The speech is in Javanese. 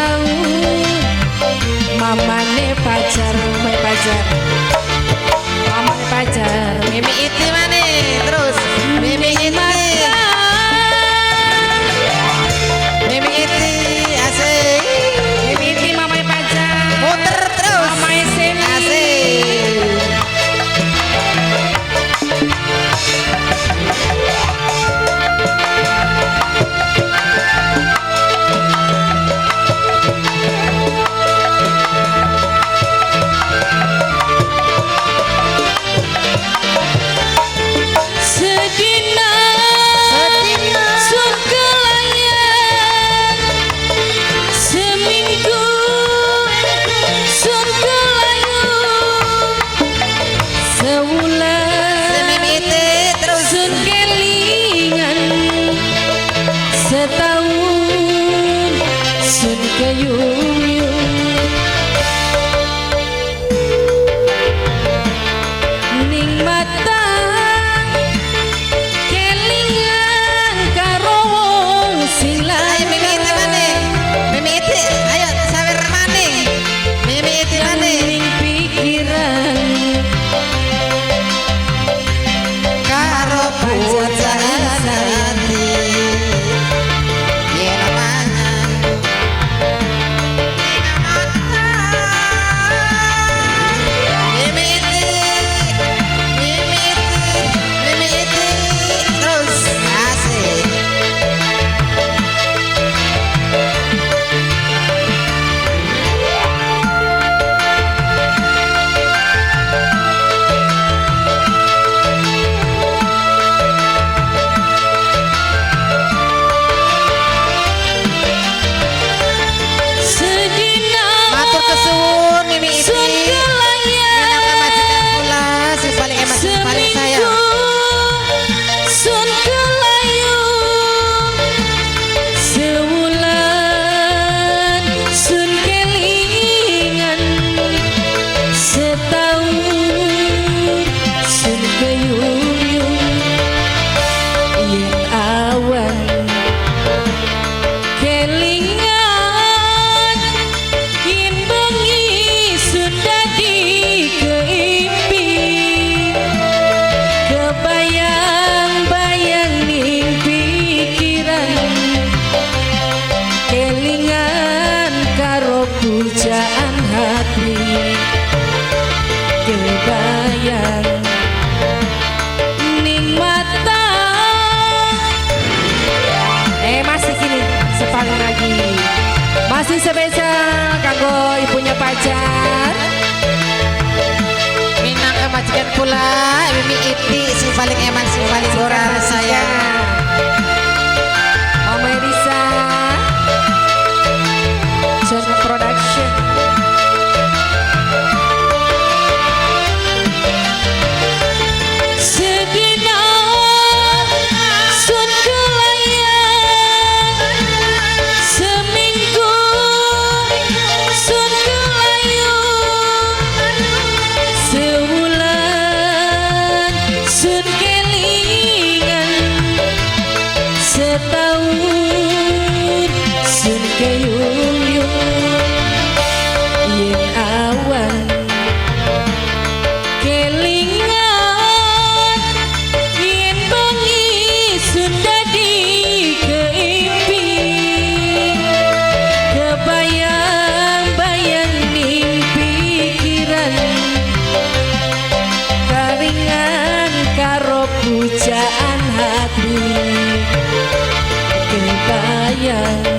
Setahun mamane pacar, mamane pacar, mamane pacar. Mimi Iti mana terus Mimi Iti, Mimi Iti asik. Mimi Iti mamane pacar. Muter terus. Mamae Semi. Asik. Sedina Sedina. Sun kelayan, seminggu sun kelayu, sewulan Mimi Iti terus. Sun kelingan, setahun sun keyum-yum. Ning mata kelingan karo wong sing Ayo Mimi Iti mana? Mimi Iti, ayo sawer mana? Mimi Iti mana? Ning pikiran Karo pujaan hati yen mangan ning mata. Mimi Iti, Mimi Iti, Mimi Iti terus asik. Sedina Matur kesuwun Mimi Iti. Sun kelayan, Minangka majikan kula sing paling eman, sing paling sayang. seminggu sun kelayu, sewulan sun kelingan, setahun sun keyum-yum. Yen awan kelingan, yen bengi sun dadi keimpi, kebayang-bayang ning pikiran, kelingan karo pujaan hati, kebayang ning mata. Masih gini sepaling lagi, masih spesial kanggo ibunya pacar. Minangka majikan kula Mimi Iti sing paling eman, sing paling gorar sayang. Mama Elisa John Production. Sedina sun kelayan, seminggu sun kelayu, sewulan sun kelingan, setahun sun keyum-yum. Yen awan kelingan, yen bengi sun dadi keimpi, kebayang-bayang ning pikiran, karingan karo pujaan hati, kebayang